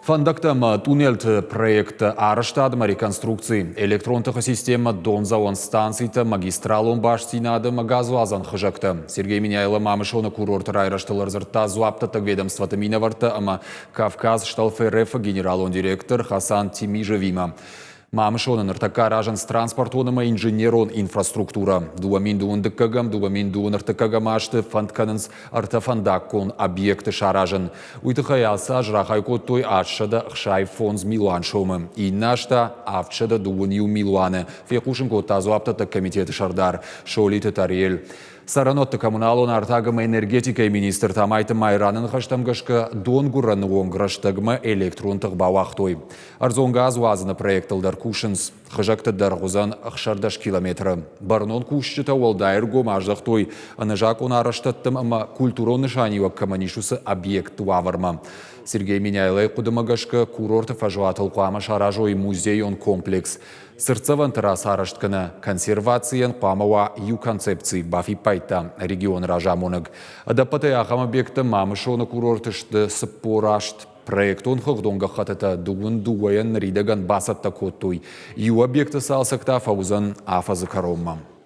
Фӕндӕгтӕ ӕмӕ тъунелты проекттӕ арӕзтадмӕ реконструкци, электрон тыхы системӕ, дондзӕуӕн станцитӕ, магистралон бастдзинад ӕмӕ газуадзӕн хызӕгтӕ. Сергей Меняйло Мамысоны курорты райрӕзтыл ӕрдзырдта дзуапдӕттӕг ведомствоты минӕвӕрттӕ ӕмӕ Кавказ РФ-ы генералон директор Хасан Тимижевимӕ. Мамысоны ныртӕккӕ аразынц транспортон ӕмӕ инженерон инфраструктурӕ. 2012-ӕм, 2023 азты фӕнд кӕнынц ӕртӕ фӕндаггон объекты саразын. Уый тыххӕй ацы аз рахай кодтой 865 милуан сомы, иннӕ аз та 721 милуаны, фехъусын кодта дзуапдӕттӕг комитеты сӕрдар Солиты Тариэль. Цӕрӕнуӕтты коммуналон артаг ӕмӕ энергетикӕйы министр Тамайты Майраны ныхӕстӕм гӕсгӕ донгуырӕны онг рӕстӕгмӕ электрон тых бауагътой. Ӕрдзон газ уадзыны проектыл дӕр кусынц. Хызӕгты дӕргъ уыдзӕн 16 километры. Бӕрнон кусджытӕ уӕлдай ӕргом аздӕхтой ӕнӕзакъон арӕзтӕдтӕм ӕмӕ культурон нысаниуӕг кӕмӕн ис, уыцы объектты уавӕрмӕ. Сергей Меняйлойы хъуыдымӕ гӕсгӕ, курорты фӕзуатыл хъуамӕ саразой музейон комплекс. Цыртдзӕвӕнты рацарӕзт кӕнӕ консервацийӕн хъуамӕ уа иу концепци, бафиппайдта регионы разамонӕг. Ӕдӕппӕтӕй ахӕм объекттӕ Мамысоны курорты сты 48. Проектон хыгъдон гӕххӕттытӕ дыууын дыууӕйӕн ныридӕгӕн бацӕттӕ кодтой. Иу объекты цалцӕг та фӕуыдзӕн афӕдзы кӕронмӕ.